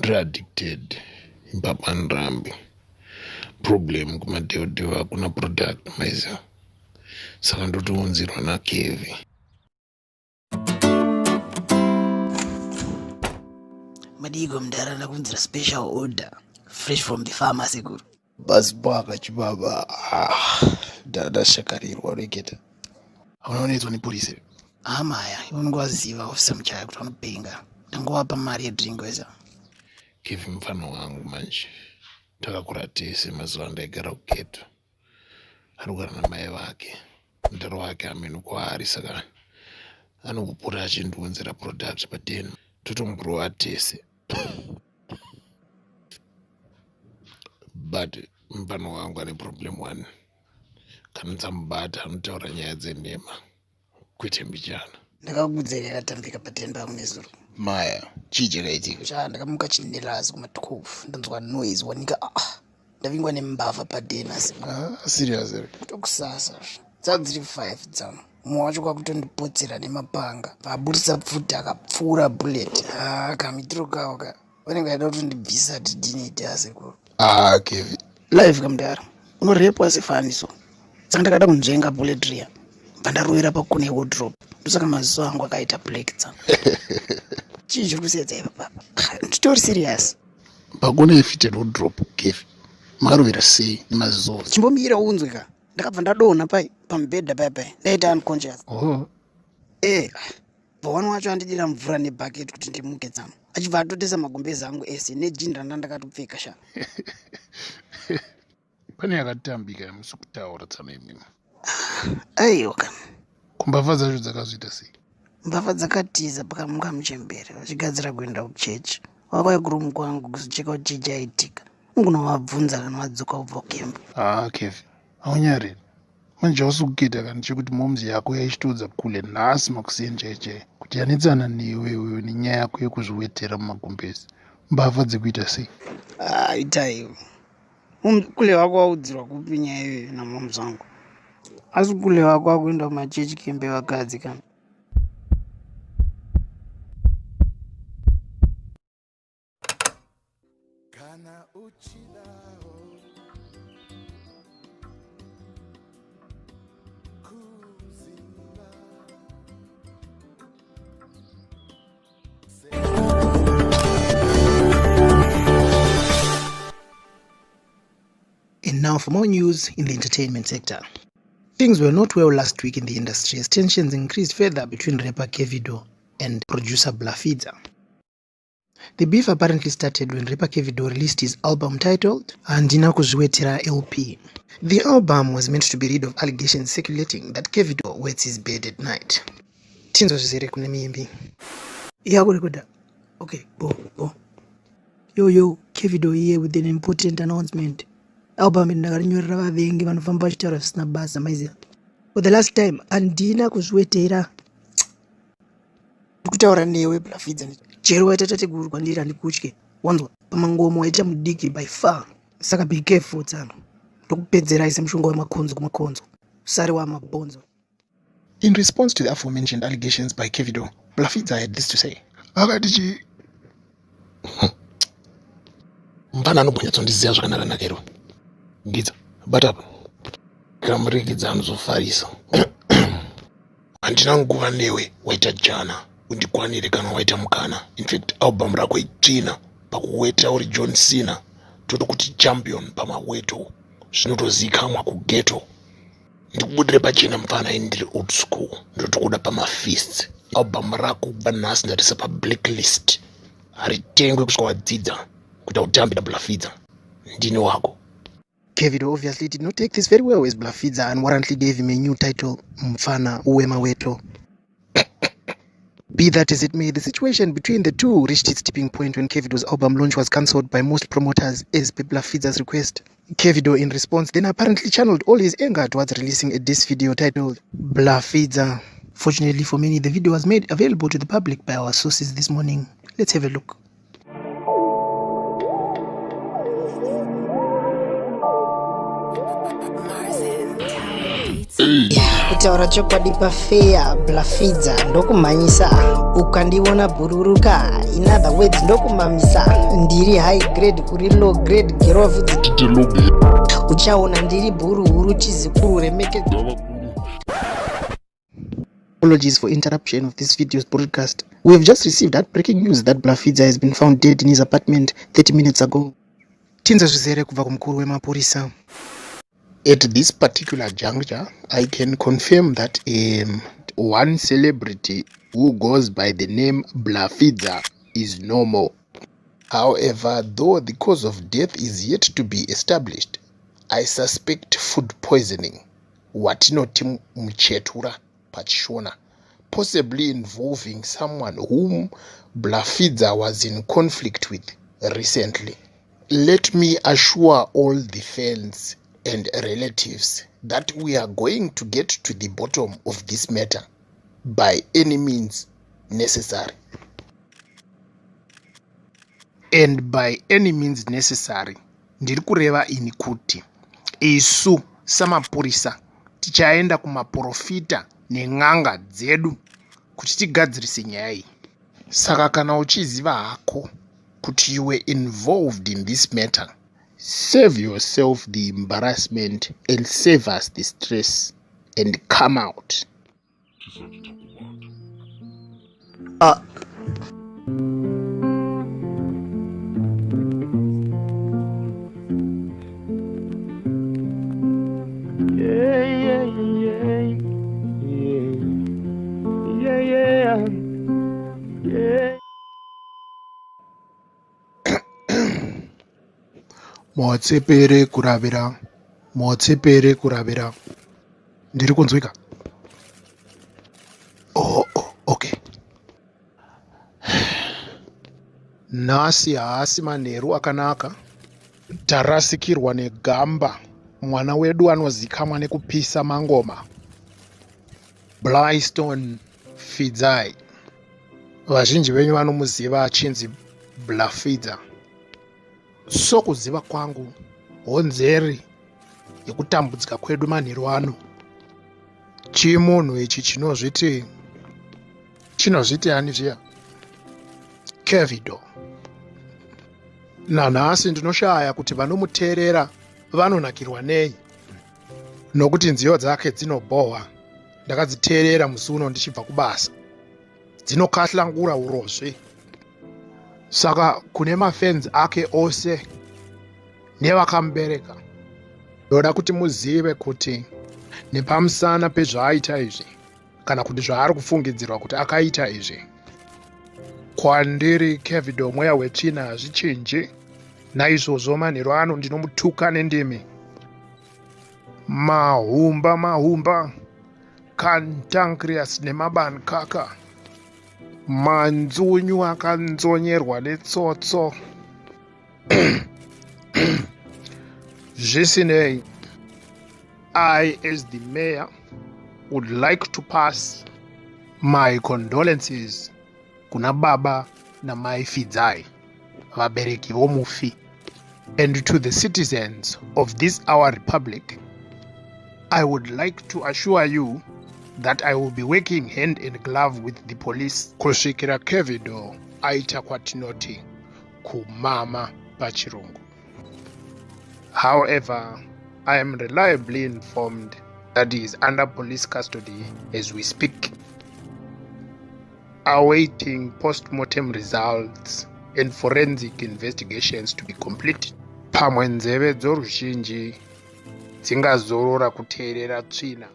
Ndiri addicted ipapo andirambi. Problem kumadheodheo hakuna product maiziva. Saka ndotounzirwa naKevi. Madiko mdara ndakunzira special order fresh from the farm sekuru. Basi chibaba. Ah, ndashakarirwa reketa. Hauna unetswa nepolice here? Amaya, iwe unongovaziva officer Muchaya kuti vanopenga. Ndangowapa mari yedrink weza. Kevi mufana wangu manje. Takakura tese mazuva andaigara kugeto. Anogara namai vake. Mudhara wake hameno kwaari saka anopupura achindiunzira product paden totomurova tese. But mufana wangu ane problem one. Kana dzamubata anotaura nyaya dzenhema kwete mbichana. Ndakakuudza yakatambika paden pangu nezuro. Maya, chii chakaitika? Sha, ndakamuka chinelazi kuma 12 ndanzwa noise wanika ah ndavingwa nembavha paden asi. Ah, serious here? Kutokusasa. Dzadziri 5 dzano. Mumwe wacho kwakutondipotsera nemapanga. Vaburitsa pfuti akapfuura bullet. Ah, kamitiro kawo ka. Vanenge vaida kutondibvisa dignity asekuru. Ah, Kevi. Live kamudara. Unorepwa sefaniso. Saka ndakada kunzvenga bullet riya. Bva pakona yewardrobe. Ndosaka maziso angu akaita black tsa. Chii chiri kusedza ipa papa? Nditori serious. Pakona yefitted wardrobe, Kevi. Makarovera sei nemaziso? Chimbomira unzwe ka. Ndakabva ndadonha pai pamubhedha pai pai. Ndaita unconscious. Oh. Eh. Bva wacho andidira mvura nebhaketi kuti ndimuke tsano. Achibva atotesa magumbezi angu ese nejini randa ndakatopfeka sha. Pane yakatambika yamusi kutaura tsano imimi. Aiwa kana. Kumbavha dzacho dzakazoita sei? Mbavha dzakatiza pakamuka muchembere vachigadzira kuenda kuchechi. Vakauya kurumu kwangu kuzocheka kuti chii chaitika. Ungunovabvunza kana vadzoka kubva kukemba. Ah, Kevi. Haunyariri. Manje hausi kuketa kana chekuti moms yako yaichitoudza kule nhasi makuseni chai chai kuti yanetsana newe iwewe nenyaya yako yekuzviwetera mumagumbezi. Mbavha dzekuita sei? Ah, itaiwo. Kule wako waudzirwa kupi nyaya iyoyo namoms wangu? Asi kule wako akuenda kumachechi kembe vakadzi kana. And now for more news in the entertainment sector. Things were not well last week in the industry as tensions increased further between rapper Kevito and producer Fidza. The beef apparently started when rapper Kevito released his album titled Handina Kuzviwetera LP. The album was meant to be rid of allegations circulating that Kevito wets his bed at night. Tinzwa zvizere kune muimbi. Yakurekoda. Okay, bo, bo. Yo, yo, Kevito here with an important announcement. Album iri ndakarinyorera vavengi vanofamba vachitaura zvisina basa maiziva. For the last time, handina kuzviwetera. Ndikutaura newe Blafidza. Chero waita tateguru kwandiri handikutye. Wanzwa pamangomo waita mudiki by far. Saka be careful tsano. Ndokupedzerai semushonga wemakonzo kumakonzo. Usare wamabhonzo. In response to the aforementioned allegations by Kevido, Blafidza had this to say. Akati chii? Mupana anobonyatsondiziva zvakanaka-naka iro. Ngidza, bata apa. Kamurekidza anozofarisa. Handina nguva newe waita jana. Undikwanire kana waita mukana. In fact, album rako itsvina. Pakuweta uri John Cena. Totokuti champion pamaweto. Zvinotozikamwa kugeto. Ndikubudire pachena mufana ini ndiri old school. Ndotokuda pamafists. Album rako kubva nhasi ndatisa pablacklist. Haritengwe kusvika wadzidza kuita utambi naBlafidza. Ndini wako. Kevido obviously did not take this very well as Blafidza unwarrantedly gave him a new title, Mfana Uwemaweto. Be that as it may, the situation between the two reached its tipping point when Kevido's album launch was cancelled by most promoters as per Blafidza's request. Kevido, in response, then apparently channeled all his anger towards releasing a diss video titled Blafidza. Fortunately for many, the video was made available to the public by our sources this morning. Let's have a look. Yeah, Kutaura chokwadi pafeya, Blafidza ndokumhanyisa. Ukandiona bhururuka, in other words ndokumamisa. Ndiri high grade, uri low grade, gerofudzi uchaona ndiri bhuruhuru chizukuru remekedzo. Apologies for interruption of this video's broadcast. We have just received heartbreaking news that Blafidza has been found dead in his apartment 30 minutes ago. Tinzwe zvizere kubva kumukuru wemapurisa. At this particular juncture, I can confirm that one celebrity who goes by the name Blafidza is no more. However, though the cause of death is yet to be established, I suspect food poisoning, watinoti muchetura pachishona, possibly involving someone whom Blafidza was in conflict with recently. Let me assure all the fans and relatives that we are going to get to the bottom of this matter by any means necessary. And by any means necessary, ndiri kureva ini kuti isu samapurisa tichaenda kumaporofita nen'anga dzedu kuti tigadzirise nyaya iyi. Saka kana uchiziva hako kuti you were involved in this matter, save yourself the embarrassment and save us the stress and come out. Motsepere kuravira, motsepere kuravira. Ndiri kunzwika? Oh, oh, okay. Nhasi haasi manheru akanaka. Tarasikirwa negamba, mwana wedu anozikamwa nekupisa mangoma. Blystone Fidzai. Vazhinji venyu vanomuziva achinzi Blafidza. Sokuziva kwangu, honzeri yekutambudzika kwedu manheru ano chimunhu ichi chinozviti chinozviti ani zviya Kevido. Nanhasi ndinoshaya kuti vanomuteerera vanonakirwa nei, nokuti nziyo dzake dzinobhohwa. Ndakadziteerera musi uno ndichibva kubasa, dzinokahlangura urozvi. Saka kune mafenzi ake ose nevakamubereka, ndoda kuti muzive kuti nepamusana pezvaaita izvi, kana kuti zvaari kufungidzirwa kuti akaita izvi, kwandiri Kevido mweya wetsvina hazvichinji. Naizvozvo manheru ano ndinomutuka nendimi. Mahumba mahumba, cantankerous nemabankaka, manzunyu akanzonyerwa netsotso. Zvisinei, I as the mayor would like to pass my condolences kuna baba namai Fidzai, vabereki vomufi, and to the citizens of this our republic. I would like to assure you that I will be working hand in glove with the police kusvikira Kevido aita kwatinoti kumama pachirungu. However, I am reliably informed that he is under police custody as we speak, awaiting post-mortem results and forensic investigations to be complete. Pamwe nzeve dzoruzhinji dzingazorora kuteerera tsvina.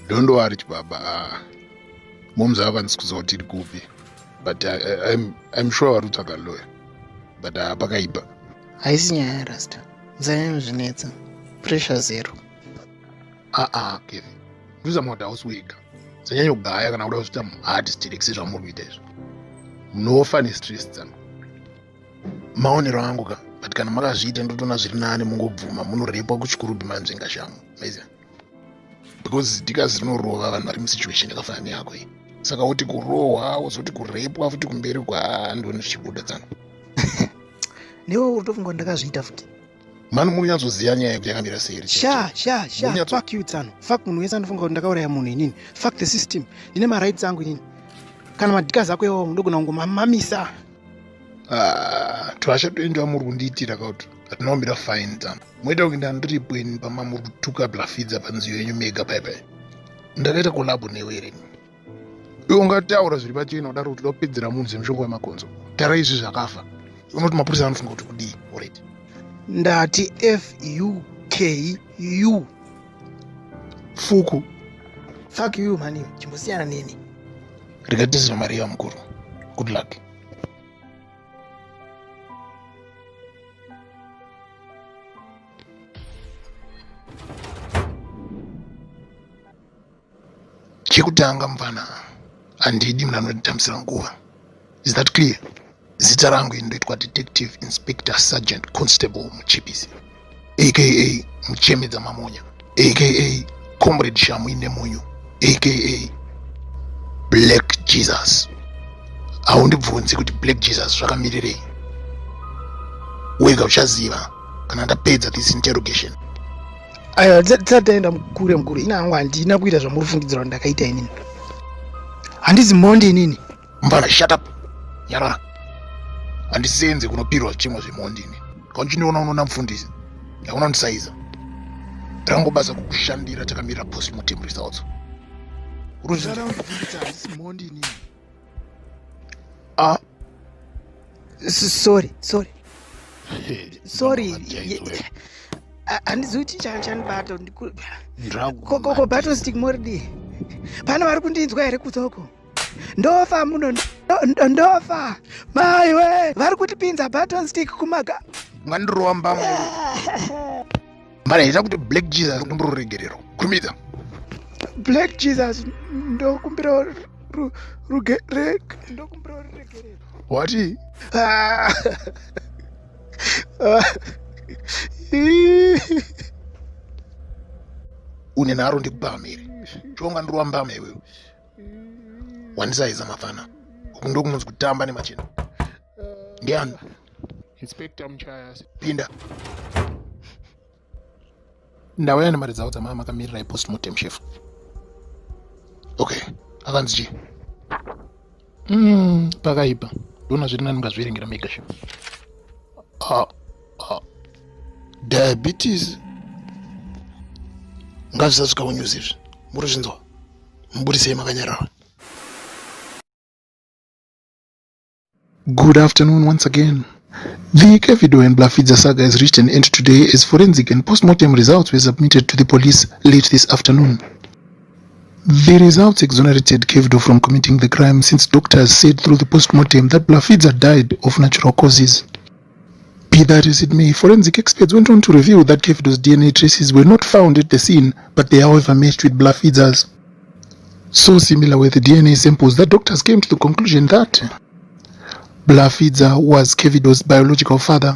Don't worry chibaba, momzi havandisi kuziva kuti iri kupi, but I'm sure vari kutsvaga lawyer, but pakaipa. Haisi nyaya yarasta, musanyanyozvinetsa. Pressure zero. Aa Kevin, ndizama kuti hausi wega. Usanyanyogaya kana kuda kuzviita muhard sterek sezvamuri kuita izvo, munofa nestress dzano. Maonero angu ka, but kana makazviita ndotoona zviri nani mungobvuma munorepwa kuchikurubhi manzvenga shamu, maiziva, because dikazi rinorova vanhu vari musituation yakafanana neyako iyi. Saka uti kurohwa, wozoti kurepwa futi kumberi, kwandoni zvichibuda tsano. Newe uri tofunga kuti ndakazviita futi? Mani munonyatsoziva nyaya yekuti yakamira sei here? Sha sha sha. Munyatso- Fuck you tsano. Fuck munhu wese anofunga kuti ndakauraya munhu inini. Fuck the system. Ndine marights angu inini. Kana madhikazi ako iwawo ndogona kungomamamisa. Ah, twachatoendiwa muri kundiitira kauti hatina kumira fine tsano. Moita kunge ndandiripo ini pama muri kutuka Blafidza panziyo yenyu mega paipai. Ndakaita collab newe here? Iwe ungataura zviri pachena kudaro kuti uda kupedzera munhu semushonga wemakonzo. Tara izvi zvakafa. Unoti mapurisa anofunga kuti kudii already? Ndati F U K U. Fuku. Fuck you mani, chimbosiyana neni. Rega tizive mari yamukuru. Good luck. Chekutanga mfana, handidi munhu anonditambisira nguva. Is that clear? Zita rangu ini ndoitwa Detective Inspector Sergeant Constable Muchipisi, aka Muchemedza Mamonya, aka Comrade Shamu ine munyu, aka Black Jesus. Haundibvunzi kuti Black Jesus zvakamirirei, wega uchaziva kana ndapedza this interrogation. Aiwa, tisati taenda kure mukuru, ini hangu handina kuita zvamuri kufungidzira kuti ndakaita inini. Handizi mhondi inini. Mfana, shut up. Nyarara. Handisenze kunopirwa zvichemwa zvemhondi ini. Kauchindiona unoona mufundisi. Hauna kundisaiza. Rangu basa kukushandira takamirira postmortem results. Usada kundibvunzisa, handisi mhondi inini. Ah. Sorry, sorry. Sorry. Handizivi kuti chandibata. Koko battle stick moridi. Pane vari kundinzwa here kutsoko? Ndofa muno, ndofa. Maiwe, vari kutipinza button stick kumaga. Ungandirova mbama. Mara ita kuti Black Jesus ndomboruregerero. Kurumidza. Black Jesus ndokumbira ndokumbira ruregerero. Wati? Ah. Une nharo ndikubamire. Chonga ndirova mbama iwewe. Wandisaiza mafana. Uku ndokunonzi kutamba nemachena. Ndiani? Inspector Muchaya. Pinda. Ndauya nemari dzavo dzamava makamirira postmortem chef. Okay, akanzi chii? Pakaipa. Ndona zviri nani mukazviverengera mega chef. Ah, ah. Diabetes. Ngazvisasvika kunews izvi. Muri zvinzwa? Muburisei makanyarara. Good afternoon once again. The Kevdo and Blafidza saga has reached an end today as forensic and postmortem results were submitted to the police late this afternoon. The results exonerated Kevdo from committing the crime since doctors said through the postmortem that Blafidza died of natural causes. Be that as it may, forensic experts went on to reveal that Kevdo's DNA traces were not found at the scene, but they however matched with Blafidza's. So similar were the DNA samples that doctors came to the conclusion that Blafidza was Kevdo's biological father.